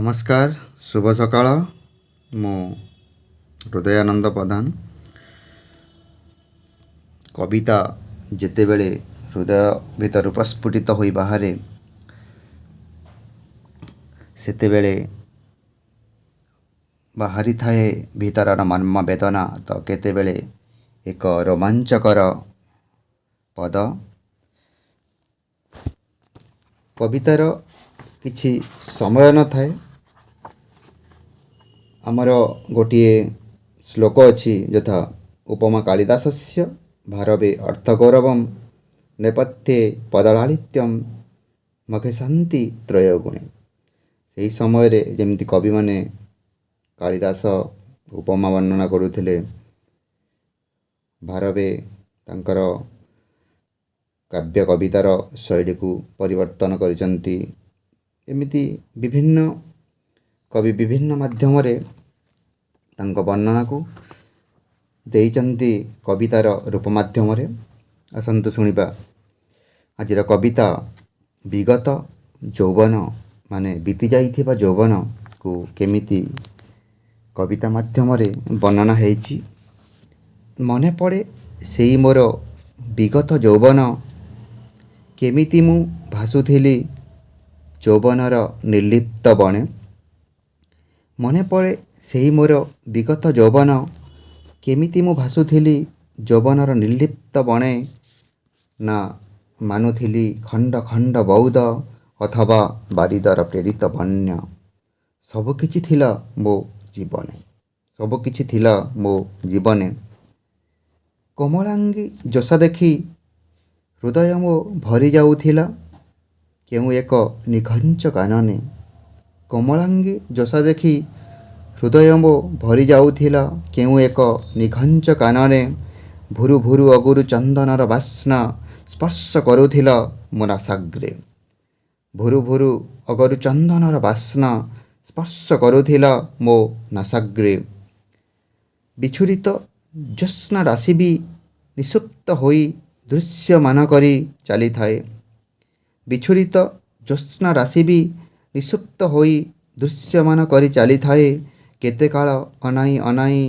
ନମସ୍କାର, ଶୁଭ ସକାଳ। ମୁଁ ହୃଦୟାନନ୍ଦ ପ୍ରଧାନ। କବିତା ଯେତେବେଳେ ହୃଦୟ ଭିତରୁ ପ୍ରସ୍ଫୁଟିତ ହୋଇ ବାହାରେ, ସେତେବେଳେ ବାହାରିଥାଏ ଭିତରର ମର୍ମ ବେଦନା ତ କେତେବେଳେ ଏକ ରୋମାଞ୍ଚକର ପଦ। କବିତାର କିଛି ସମୟ ନଥାଏ। ଆମର ଗୋଟିଏ ଶ୍ଲୋକ ଅଛି, ଯଥା ଉପମା କାଳିଦାସସ୍ୟ ଭାରବେ ଅର୍ଥଗୌରବମ୍ ନେପଥ୍ୟେ ପଦଲାଳିତ୍ୟମ୍ ମଘେଶାନ୍ତି ତ୍ରୟଗୁଣେ। ସେହି ସମୟରେ ଯେମିତି କବିମାନେ କାଳିଦାସ ଉପମା ବର୍ଣ୍ଣନା କରୁଥିଲେ, ଭାରବେ ତାଙ୍କର କାବ୍ୟ କବିତାର ଶୈଳୀକୁ ପରିବର୍ତ୍ତନ କରିଛନ୍ତି, ଏମିତି ବିଭିନ୍ନ କବି ବିଭିନ୍ନ ମାଧ୍ୟମରେ ତାଙ୍କ ବର୍ଣ୍ଣନାକୁ ଦେଇଛନ୍ତି କବିତାର ରୂପ ମାଧ୍ୟମରେ। ଆସନ୍ତୁ ଶୁଣିବା ଆଜିର କବିତା, ବିଗତ ଯୌବନ, ମାନେ ବିତି ଯାଇଥିବା ଯୌବନକୁ କେମିତି କବିତା ମାଧ୍ୟମରେ ବର୍ଣ୍ଣନା ହେଇଛି। ମନେ ପଡ଼େ ସେଇ ମୋର ବିଗତ ଯୌବନ, କେମିତି ମୁଁ ଭାସୁଥିଲି ଯୌବନର ନିର୍ଲିପ୍ତ ବଣେ। ମନେ ପଡ଼େ ସେଇ ମୋର ବିଗତ ଯୌବନ, କେମିତି ମୁଁ ଭାସୁଥିଲି ଯୌବନର ନିର୍ଲିପ୍ତ ବଣେ। ନା ମାନୁଥିଲି ଖଣ୍ଡ ଖଣ୍ଡ ବଉଦ ଅଥବା ବାରିଦର ପ୍ରେରିତ ବନ୍ୟା। ସବୁକିଛି ଥିଲା ମୋ ଜୀବନେ, ସବୁକିଛି ଥିଲା ମୋ ଜୀବନେ। କୋମଳାଙ୍ଗୀ ଯୋଷ ଦେଖି ହୃଦୟ ମୋ ଭରି ଯାଉଥିଲା କେଉଁ ଏକ ନିଘଞ୍ଚ କାନନେ। କୋମଳାଙ୍ଗୀ ଯୋଷ ଦେଖି ହୃଦୟ ମୋ ଭରି ଯାଉଥିଲା କେଉଁ ଏକ ନିଘଞ୍ଚ କାନନେ। ଭୁରୁ ଭୁରୁ ଅଗୁରୁ ଚନ୍ଦନର ବାସ୍ନା ସ୍ପର୍ଶ କରୁଥିଲା ମୋ ନାସାଗ୍ରେ। ଭୁରୁ ଭୁରୁ ଅଗରୁ ଚନ୍ଦନର ବାସ୍ନା ସ୍ପର୍ଶ କରୁଥିଲା ମୋ ନାସାଗ୍ରେ। ବିଛୁରିତ ଜ୍ୟୋତ୍ସ୍ନା ରାଶି ବି ନିସୁପ୍ତ ହୋଇ ଦୃଶ୍ୟମାନ କରି ଚାଲିଥାଏ। ବିଛୁରିତ ଜ୍ୟୋତ୍ସ୍ନା ରାଶି ବି ନିସୁପ୍ତ ହୋଇ ଦୃଶ୍ୟମାନ କରି ଚାଲିଥାଏ। କେତେ କାଳ ଅନାଇ ଅନାଇ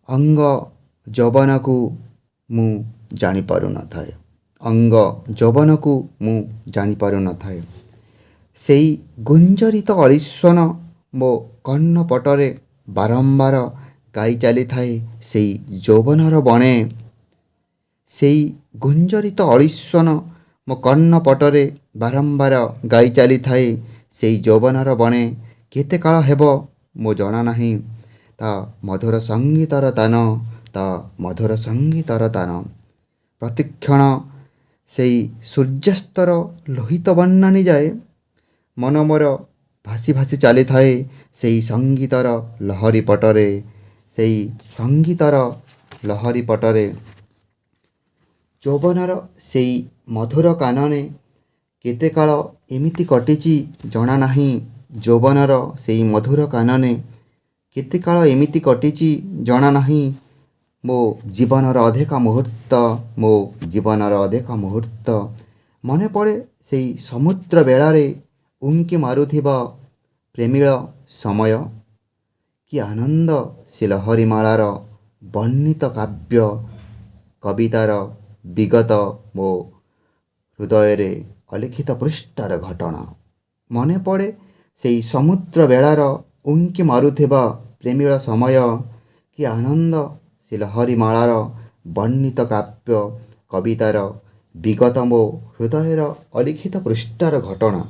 ଅଙ୍ଗ ଯୌବନକୁ ମୁଁ ଜାଣିପାରୁନଥାଏ, ଅଙ୍ଗ ଯୌବନକୁ ମୁଁ ଜାଣିପାରୁନଥାଏ। ସେଇ ଗୁଞ୍ଜରିତ ଅଳିସ୍ୱନ ମୋ କର୍ଣ୍ଣପଟରେ ବାରମ୍ବାର ଗାଇ ଚାଲିଥାଏ ସେଇ ଯୌବନର ବଣେ। ସେଇ ଗୁଞ୍ଜରିତ ଅଳିସ୍ୱନ ମୋ କର୍ଣ୍ଣପଟରେ ବାରମ୍ବାର ଗାଇ ଚାଲିଥାଏ ସେଇ ଯୌବନର ବଣେ। କେତେ କାଳ ହେବ ମୋ ଜଣା ନାହିଁ ତା ମଧୁର ସଙ୍ଗୀତର ତାନ, ତା ମଧୁର ସଙ୍ଗୀତର ତାନ। ପ୍ରତିକ୍ଷଣ ସେଇ ସୂର୍ଯ୍ୟାସ୍ତର ଲୋହିତ ବର୍ଣ୍ଣାନୀ ଯାଏ ମନ ମୋର ଭାସି ଭାସି ଚାଲିଥାଏ ସେଇ ସଙ୍ଗୀତର ଲହରୀ ପଟରେ, ସେଇ ସଙ୍ଗୀତର ଲହରୀ ପଟରେ। ଯୌବନର ସେଇ ମଧୁର କାନନେ କେତେ କାଳ ଏମିତି କଟିଛି ଜଣା ନାହିଁ। ଯୌବନର ସେଇ ମଧୁର କାନନେ କେତେ କାଳ ଏମିତି କଟିଛି ଜଣା ନାହିଁ। ମୋ ଜୀବନର ଅଧିକ ମୁହୂର୍ତ୍ତ, ମୋ ଜୀବନର ଅଧିକ ମୁହୂର୍ତ୍ତ। ମନେ ପଡ଼େ ସେଇ ସମୁଦ୍ର ବେଳାରେ ଉଙ୍କି ମାରୁଥିବା ପ୍ରେମିଳ ସମୟ। କି ଆନନ୍ଦ ସେ ଲହରୀମାଳାର ବର୍ଣ୍ଣିତ କାବ୍ୟ କବିତାର ବିଗତ ମୋ ହୃଦୟରେ ଅଲିଖିତ ପୃଷ୍ଠାର ଘଟଣା। ମନେ ପଡ଼େ ସେଇ ସମୁଦ୍ର ବେଳାର ଉଙ୍କି ମାରୁଥିବା ପ୍ରେମିଳ ସମୟ। କି ଆନନ୍ଦ ସେ ଲହରୀମାଳାର ବର୍ଣ୍ଣିତ କାବ୍ୟ କବିତାର ବିଗତ ମୋ ହୃଦୟର ଅଲିଖିତ ପୃଷ୍ଠାର ଘଟଣା।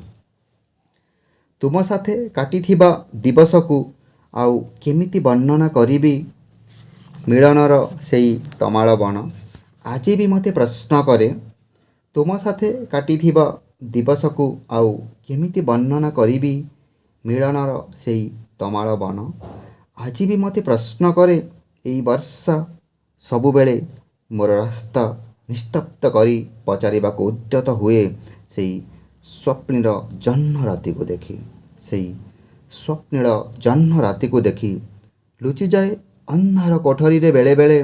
ତୁମ ସାଥେ କାଟିଥିବା ଦିବସକୁ ଆଉ କେମିତି ବର୍ଣ୍ଣନା କରିବି? ମିଳନର ସେଇ ତମାଳ ବଣ ଆଜି ବି ମୋତେ ପ୍ରଶ୍ନ କରେ। ତୁମ ସାଥେ କାଟିଥିବା ଦିବସକୁ ଆଉ କେମିତି ବର୍ଣ୍ଣନା କରିବି? ମିଳନର ସେଇ ତମାଳ ବଣ ଆଜି ବି ମୋତେ ପ୍ରଶ୍ନ କରେ। ଏଇ ବର୍ଷା ସବୁବେଳେ ମୋର ରାସ୍ତା ନିସ୍ତବ୍ଧ କରି ପଚାରିବାକୁ ଉଦ୍ୟତ ହୁଏ ସେଇ ସ୍ୱପ୍ନିଳ ଜହ୍ନ ରାତିକୁ ଦେଖି, ସେଇ ସ୍ୱପ୍ନିଳ ଜହ୍ନ ରାତିକୁ ଦେଖି। ଲୁଚିଯାଏ ଅନ୍ଧାର କୋଠରୀରେ ବେଳେବେଳେ।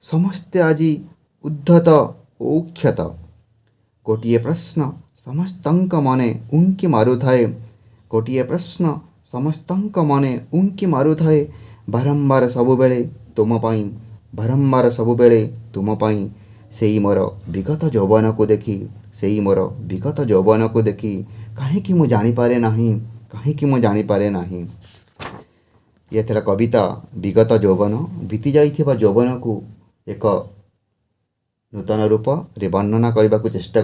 ସମସ୍ତେ ଆଜି ଉଦ୍ଧତ ଓ କ୍ଷତ। ଗୋଟିଏ ପ୍ରଶ୍ନ ସମସ୍ତଙ୍କ ମନେ ଉଙ୍କି ମାରୁଥାଏ। ଗୋଟିଏ ପ୍ରଶ୍ନ ସମସ୍ତଙ୍କ ମନେ ଉଙ୍କି ମାରୁଥାଏ ବାରମ୍ବାର ସବୁବେଳେ ତୁମ ପାଇଁ, ବାରମ୍ବାର ସବୁବେଳେ ତୁମ ପାଇଁ। ସେଇ ମୋର ବିଗତ ଯୌବନକୁ ଦେଖି, ସେଇ ମୋର ବିଗତ ଯୌବନକୁ ଦେଖି, କାହିଁକି ମୁଁ ଜାଣିପାରେ ନାହିଁ, କାହିଁକି ମୁଁ ଜାଣିପାରେ ନାହିଁ। ଇଏ ଥିଲା କବିତା ବିଗତ ଯୌବନ। ବିତି ଯାଇଥିବା ଯୌବନକୁ ଏକ ନୂତନ ରୂପରେ ବର୍ଣ୍ଣନା କରିବାକୁ ଚେଷ୍ଟା